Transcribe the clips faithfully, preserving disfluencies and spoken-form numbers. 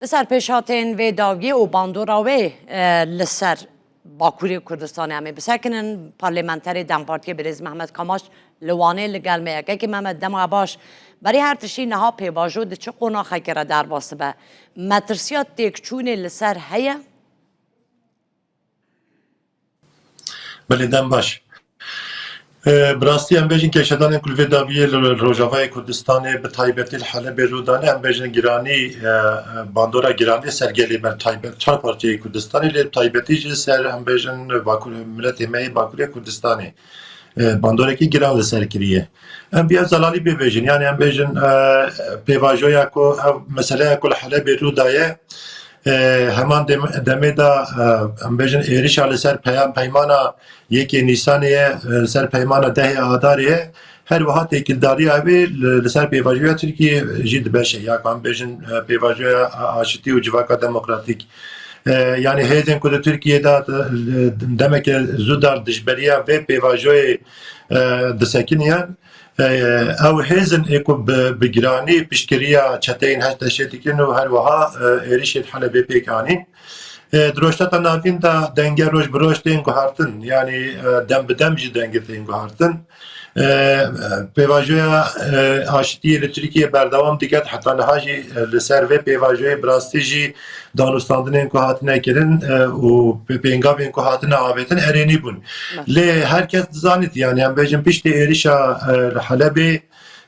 Li ser pêşhatên vê dawiyê û bandora wê, e, li ser Bakurê Kurdistanê em ê bisekinin. Parlamenterê DEM Partiyê birêz Mehmet Kamaş li Wanê li gel me ye. Kekê Mehmet, dema baş. Berî her tiştî niha pêvajo di çi qonaxekê re derbas dibe? Metirsiya têkçûnê li ser heye? Belê, dem baş. E, bi rastî em bêjin kêşedanên ku li vê dawiyê li Rojavayê Kurdistanê, bi taybetî li Helebê rû dane, em bêjin giranî, e, e, bandora giran li ser gelê me taybet, çar parçeyê Kurdistanê, lê bi taybetî jî ser, em bêjin, Bakur, miletê me yê Bakurê Kurdistanê, e, bandorekî giran li ser kiriye. Em bi ev zelalî bibêjin, yani em bêjin, e, pêvajoya ku ev meseleya ku li Helebê rû daye, e, heman dem-, demê de, e, em bêjin êrişa li ser peya-, peymana yekê Nîsanê ye, e, li ser peymana dehê Adarê ye. Her wiha têkildariya wê li, li ser pêvajoya Tirkiyê jî dibeşe. Ya ku em bêjin, e, pêvajoya a-, aşitî û civaka demokratîk. E, yani hêzên ku di Tirkiyê de, e, demeke zû dar dijberiya vê pêvajoyê, e, disekiniyan, e, ew hêzin ê ku bi, bi giranî piştgiriya çeteyên HTŞ'ê dikin û her wiha, e, êrişên Helebê pêk anîn. E, di Rojhilata Navîn de denge roj bi roj tên guhartin, yanî, e, dem bi dem jî dengê tên guhartin. E, pêvajoya, e, aşitiyê li Tirkiyê berdewam diket, heta niha jî, e, li ser vê pêvajoyê bi rastî jî danûstandinên ku hatine kirin, e, û pê-, pêngavên ku hatine avêtin erênî bûn. Lê her kes dizanît, yanî em bêjin piştî êrişa, e, li Helebê,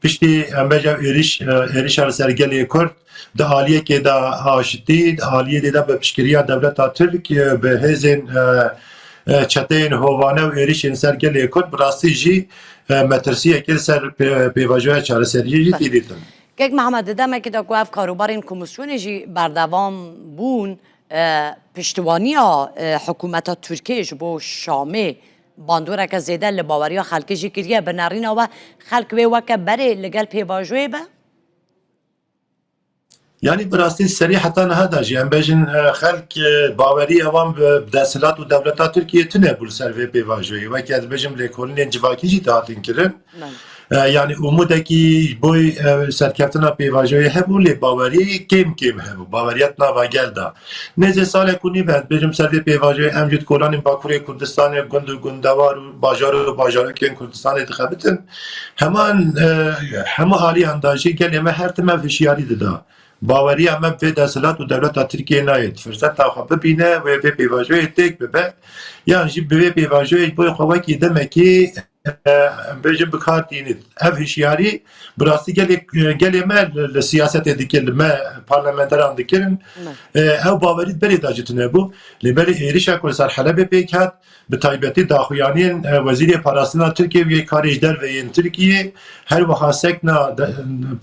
piştî em bêjin êriş, e, êrişa li ser gelê Kurd, di aliyekê de aşitî, di aliyê de bi piştgiriya dewleta Tirk, e, bi hêzên, e, e, çeteyên hovane û êrişên ser gelê Kurd bi rastî jî, e, metirsiyekê li ser pê-, pêvajoya çareseriyê jî tî dîtin. Kek Mehmed, di demekê de ku ev karûbarên komîsyonê jî berdewam bûn, e, piştiwaniya, e, hikûmeta Tirkiyê ji bo Şamê bandoreke zêde li baweriya xelkê jî kiriye. Bi nerîna we xelk wê weke berê li gel pêvajoyê be? Yanî bi rastî serî heta niha de jî em bêjin, e, xelk, e, baweriya wan bi, bi desthilat û dewleta Tirkiyê tune bû li ser vê pêvajoyê. Weke ez bêjim lêkolînên civakî jî dihatin kirin. E, yanî umûdekî ji bo, e, serkeftina pêvajoyê hebû, lê bawerî kêm kêm hebû. Baweriya di nava gel de. Nêzê salek û nîv e, ez bêjim ser vê pêvajoyê em jî di kolanên Bakurê Kurdistanê, gund û gundewar û bajar û bajarokên Kurdistanê dixebitin. Heman, e, hemû aliyan de jî gelê me her tim ev hişyarî dida. Baweriya me bi vê desthilat û dewleta Tirkiyê nayê. Firseta xwe bibîne, wê vê pêvajoyê têk bibe. Yan jî bi vê pêvajoyê ji bo xwe wekî demekî, e, em bêjin bi kar tînît. Ev hişyarî bi rastî gelê, gelê me li, li siyasetê dikir, li me parlamenteran dikirin. E, ew bawerî berê de jî tune bû. Lê berê êrişa ku li ser Helebê pêk hat, bi taybetî daxuyaniyên, e, Wezîrê Parastina Tirkiyê û yê karê ji derve yên Tirkiyê, her wiha sekna de,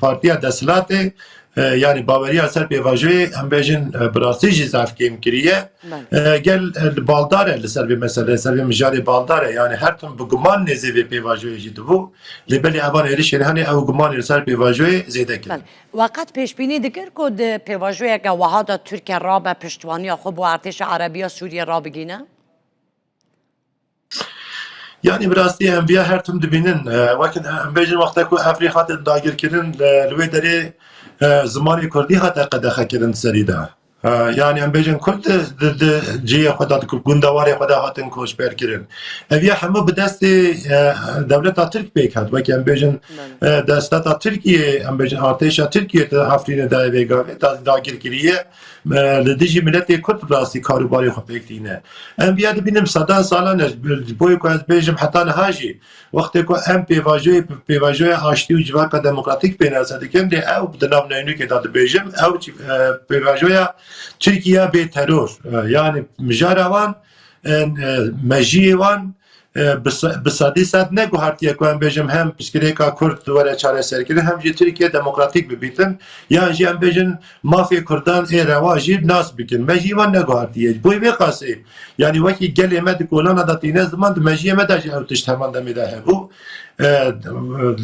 partiya desthilatê, e, yanî baweriya ser pêvajoyê, em bêjin, e, bi rastî jî zaf kêm kiriye. E, gel, e, li baldar e li ser vê meseleyê, ser vê mijarê baldar e. Yanî her tim bi guman nêzê vê pêvajoyê jî dibû. Lê belê evan êrişên hene ew gumanê li ser pêvajoyê zêde kirin. Belê. We qet pêşbînî dikir ku di pêvajoyeke wiha de Tirkiye rabe piştwaniya xwe bo artêşa Erebiya Sûriye rabigîne? Yanî bi rastî em viya her tim dibînin. E, wek em bêjin wexta ku Efrîn hate dagirkirin, e, li wê derê, e, zimanê kurdî hate qedexekirin serî de. E, yanî em bêjin kurd di, di cihê xwe de, di gundewarê xwe de hatin koçberkirin. Ev ya hemû bi destê, e, dewleta Tirk pêk hat. Wek em bêjin, e, desteta Tirkiyê, em bêjin artêşa Tirkiyê di Efrînê de vê gavê da-, dagir kiriye. E, li dijî miletê Kurd bi rastî karûbarê xwe pêk tîne. Em viya dibînin sedan salan e, ji bo ku ez bêjim heta niha jî, wextê ku em pêvajoyê, pêvajoya aştî û civaka demokratîk pênase dikin, lê ew di nav neynikê de dibêjim, ew çi-, e, pêvajoya Tirkiye bê teror. E, yanî mijara wan, e, e, mejiyê wan, e, bi se-, bi sedî sed neguhertiye ku em bêjim hem pirsgirêka Kurd were çareserkirin, hem jî Tirkiye demokratîk bibîtin, yan jî em bêjin mafê Kurdan ê rewa jî nas bikin. Mejiyê wan neguhertiye. Ji bo vê qasê, yanî wekî gelê me di kolana de tîne ziman, di mejiyê me de jî ew tişt heman demê de hebû. E,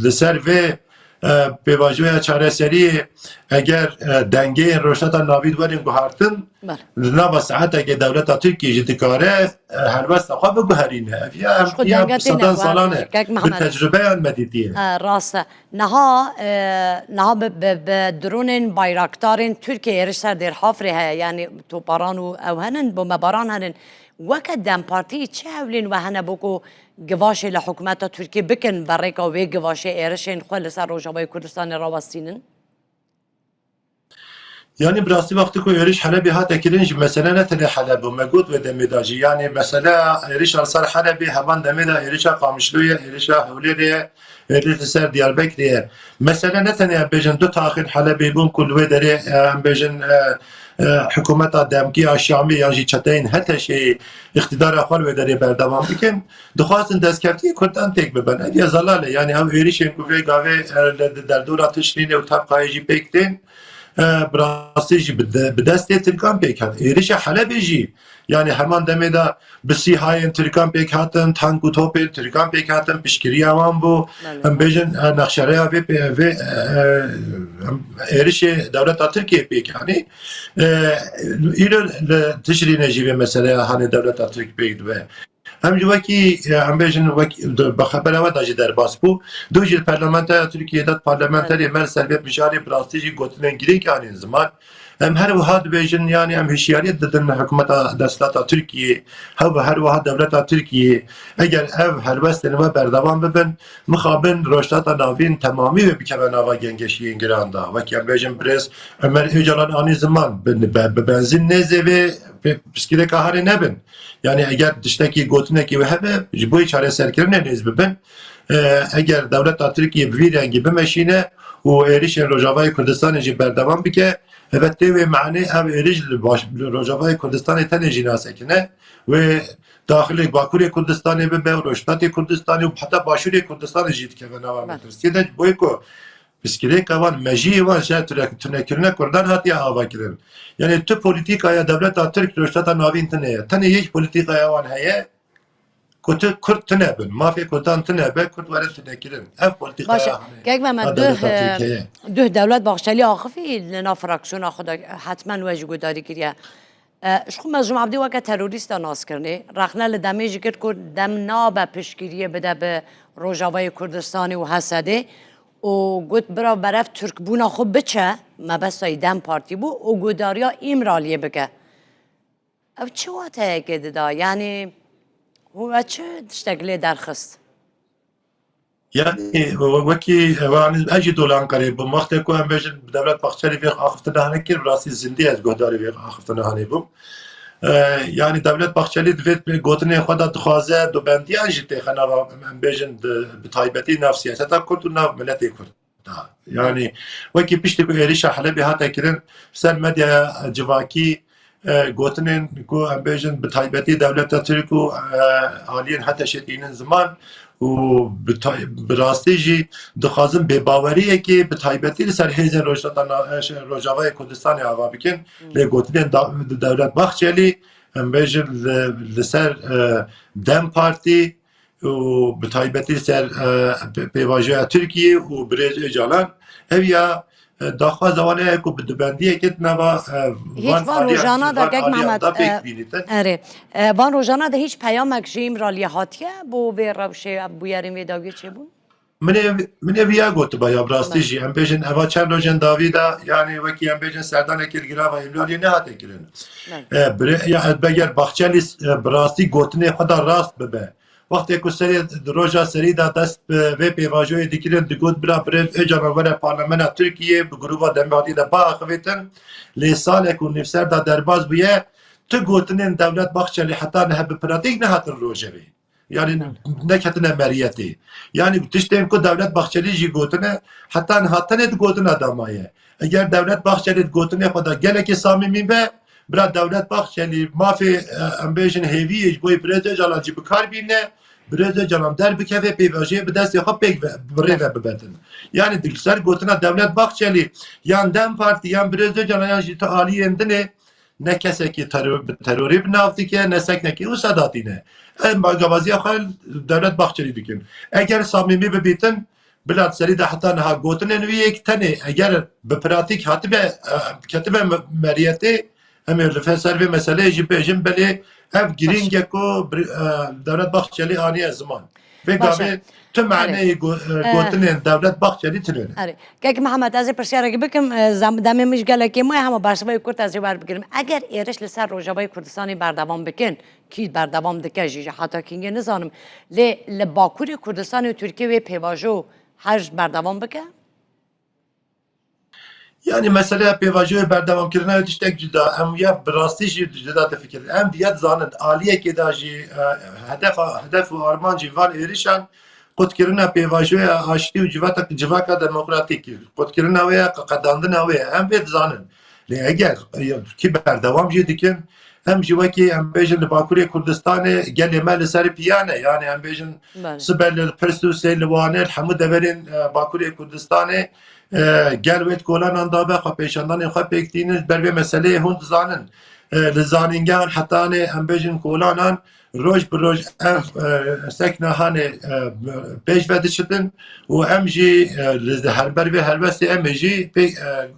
li ser vê e, pêvajoya çareseriyê, eger, e, dengeyên Rojhilata Navîn werin guhartin, Bele. Di nava saetekê dewleta Tirkiyê jî dikare, e, helwesta xwe biguherîne. Ev ya, Ji xwe ya denge têne sedan guhar, salan e. Kek Bi Mehmed. Tecrübeyan me dîtiye. E, rast e. Niha, e, niha bi, bi, bi dronên bayraktarên Tirkiyê êriş ser Dêr Hafrê heye. Yanî toparan û ew henin, bombebaran henin. Weke DEM Partî çi hewlên we hene bo ku givaşê li hikûmeta Tirkiyê bikin, bi rêka wê givaşê êrişên xwe li ser Rojavayê Kurdistanê rawestînin? Yanî bi rastî wextê ku êrîş Helebê hate kirin jî mesele ne tenê Heleb bû. Me got wê demê de jî. Yanî mesele êrîşa li ser Helebê heman demê de êrîşa Qamişloyê ye, êrîşa Hewlêrê ye, êrîş li ser Diyarbekirê ye. Mesele ne tenê em bêjin du taxên Helebê bûn ku li wê derê, e, em bêjin, e, e, hikûmeta demkî ya Şamê yan jî çeteyên HTŞ'ê îqtîdara xwe li wê derê berdewam bikin. Dixwazin destkeftiyê Kurdan têk bibin. Ev ya zelal e. Yanî ew êrîşên ku vê gavê, e, li, di derdora Tişrînê û Tebqayê jî pêk tên, e, bi rastî jî bi de-, bi destê Tirkan pêk hat. Êrîşa Helebê jî, yanî heman demê de bi sîhayên Tirkan pêk hatin, tank û topên Tirkan pêk hatin, piştgiriya wan bû. Belê. Em bêjin, e, nexşereya vê pê-, vê, e, e, êrişê dewleta Tirkiyê pêk anî. E, îro li Tişrînê jî vê meseleya hanê dewleta Tirk pêk dibe. Em jî wekî, e, em bêjin, wekî, di, bi xebera we de jî derbas bû. Dû jî li Parlamentoya Tirkiyê de parlamenterê me li ser vê mijarê bi rastî jî gotinên girîng anîn ziman. Em her wiha dibêjin, yanî em hişyariyê didin hikûmeta desthilata Tirkiyê, hev, her wiha dewleta Tirkiyê, eger ev helwestên we berdewam bibin, mixabin Rojhilata Navîn temamî wê bikeve nava gengeşiyên giran de. Wekî em bêjin birêz Ömer Öcalan anî ziman, bi, bi, bi benzîn nêzê vê pi-, piskirêka hanê nebin. Yanî eger tiştekî, gotinekî wê hebe, ji bo çareserkirinê nêz bibin. E, eger dewleta Tirkiyê bi vî rengî bimeşîne û êrişên Rojavayê Kurdistanê jî berdewam bike, hebe tê wê manê ev êriş li baş-, li Rojavayê Kurdistanê tenê jî nasekine. Wê daxilê Bakurê Kurdistanê bibe û Rojhilatê Kurdistanê û heta Başûrê Kurdistanê jî dikeve nava Bele. metirsiyê de. Ji bo ku piskirêka wan, mejiyê wan ji tune-, tunekirina Kurdan hatiye avakirin. Yanî tu polîtîkaya dewleta Tirk Rojhilata Navîn tune ye. Tenê yek polîtîkaya wan heye ku tu Kurd tune bin, mafê Kurdan tune be, Kurd werin tunekirin. Ev polîtîkaya Baş e. hane Kek Mehmet, a duh, dewleta e, Tirk heye. duh Dewlet Bahçelî axifî li nav fraksiyona xwe de hetmen we jî guhdarî kiriye. E, ji xwe Mezlûm Ebdî weke terorîsta nas kirinê. Rexne li demê jî kir ku dem nabe piştgiriyê bide bi Rojavayê Kurdistanê û H S D'ê û got, bira berev Tirkbûna xwe biçe, mebestayî DEM Partî bû û guhdariya Îmraliyê bike. Ew çi wateyekê dida? Yanî, hûn we çi tiştek lê derxist? Yanî, we-, wekî, we, ez jî dolan qerê bûm. Wextê ku em bêjin Dewlet Bahçelî vê axiftina hanê kir, bi rastî zindî ez guhdarî vê axiftina hanê bûm. E, yanî Dewlet Bahçelî di vê gotinê xwe de dixwaze dobendiyan jî têxe nava, em bêjin, di, bi taybetî nav siyaseta Kurd û nav miletê Kurd. da. Yanî wekî piştî ku êrîşa Helebê hate kirin, ser medyaya civakî, e, gotinên ku em bêjin bi taybetî dewleta Tirk û, e, aliyên HTŞ'ê tînin ziman û bi tay-, bi rastî jî dixwazin bêbaweriyekê bi taybetî li ser hêzên Rojhilata Na-, e, şey, Rojavayê Kurdistanê ava bikin. Hmm. Lê gotinên da-, Dewlet Bahçelî, em bêjin li, li ser, e, DEM Partî, û bi taybetî li ser, e, pê-, pêvajoya Tirkiyê û birêz Ocalan, ev ya, e, daxwaza wan heye ku bi dubendiyekê di nava, e, Hîç van van aliyan, rojana de van kek aliyan Mehmet, da pêk e, bînîtin. Erê. E, van rojana de hîç peyamek ji Îmraliyê hatiye bo vê rewşê, ev bûyerên vê dawiyê çêbûn? Min ê, min ê viya gotiba ya, bi rastî Belê. jî. Em bêjin, eva çend rojên dawî de, yanî wekî em bêjin serdanekê li girava Îmraliyê nehate kirin. Belê. E, bire-, ya, eger Bahçelî, e, bi rastî gotinê xwe de rast bibe. Wextê ku serê, di roja serî de dest bi vê pêvajoyê dikirin, digot, bira birêz Ocalan were parlamena Tirkiyê, bi grûba DEM Partî de biaxivîtin, lê salek û nîvser de derbas bûye, tu gotinên Dewlet Bahçelî heta niha bi pratîk nehatin rojevê. Yanî neketine meriyetê. Yanî tiştên ku Dewlet Bahçelî jî gotine, heta niha tenê di gotina de maye. Eger Dewlet Bahçelî di gotinê xwe de gelekî samîmî be, bira Dewlet Bahçelî mafê, e, em bêjin hêviyê ji bo birêz Ocalan jî bi kar bîne, birêz Ocalan derbikeve, pêvajoyê bi destê xwe pêk ve, bi rê ve bibetin. Yanî di ser gotina Dewlet Bahçelî yan DEM Partî yan birêz Ocalan yan jî tu aliyên dinê ne kesekî teror, bi terorî bi nav dike, ne seknekî wisa datîne. Em bagabaziya xwe Dewlet Bahçelî dikin. Eger samîmî bibîtin, Bila serî de heta niha gotinên wî yek tenê eger bi pratîk hatibe, e, ketibe me-, meriyetê, em ê li ser vê meseleyê jî bêjin, belê ev girîng e ku bir-, e, Dewlet Bahçelî aniye ziman. Vê gavê tu maneyê go-, e, gotinên Dewlet Bahçelî tune ne. Erê. Kek Mihemed, ez ê pirsyarek bikim, e, zam-, demê min ji gelekê maye, hema bersiva wê kurt ez ê werbigirim. Eger êriş li ser Rojavayê Kurdistanê berdewam bikin, kî berdewam dike jî, ji heta kîngê nizanim. Lê li Bakurê Kurdistanê û Tirkiyê wê pêvajo her berdewam bike? Yani meseleya pêvajoyê berdewamkirina wê tiştek cuda. Em ya bi rastî jî cuda difikirin. Em viya dizanin. Aliyekê de jî, e, hedef, hedef û armancî van êrişan qutkirina pêvajoya aştî û civata, civaka demokratîk, qutkirina wê ye, qedandina wê ye. Em vê dizanin. Lê eger, e, kî berdewam jî dikin, em jî wekî em bêjin li Bakurê Kurdistanê gelê me li ser piya ne. Yani em bêjin Belê. Sibe li Pirsûsê, li Wanê, li hemû deverên, e, Bakurê Kurdistanê, e, gel wê di kolanan dabe xwe pêşandanên xwe pêk tînin, ber vê meseleyê hûn dizanin. E, li zanîngehan hetanê em bêjin kolanan roj bi roj ev, e, sekna hanê, e, pêş ve diçitin û em jî, e, li her ber vê helwestê em ê jî pê, e,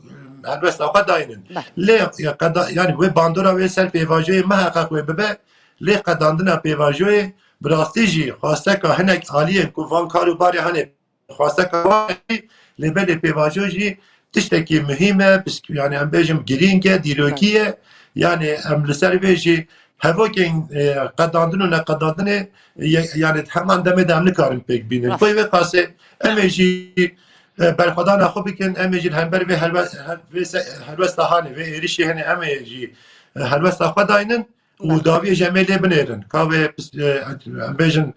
helwesta xwe daynin. Belê. Lê, e, qeda-, yani wê bandora wê ser pêvajoyê miheqeq wê bibe, lê qedandina pêvajoyê bi rastî jî xwasteka hinek aliyên ku van kar û barê hanê xwasteka wan jî, lê belê pêvajo jî tiştekî muhîm e, pisk-, yani em bêjin girîng e, dîrokî ye. Yani em li ser vê jî hevokên, e, qedandin û neqedandinê, ye-, yani heman demê de em nikarin pêk bînin. Rast. Xwê vê qasê em ê jî, e, berxwedana xwe bikin, em ê jî li hember vê helwe-, her-, vê se-, helwesta hanê, vê êrişê hene em ê jî, e, helwesta xwe daynin. Û Belê. Dawiyê ji em ê lê binêrin. Ka vê pis-, e, em bêjin,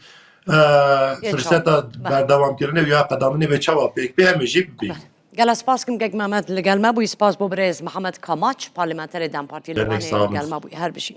e, Yê firseta çawa. Belê. Berdewamkirinê û ya qedandinê vê çawa pêk bê, em ê jî bibînin. Belê. Gela spas kim kek Mehmet li gel me bûyî. Spas bo birêz Mihemed Kamaç, parlamenterê DEM Partî li Gelek Wanê sağ olun. Gel me bûyî. Her bijî.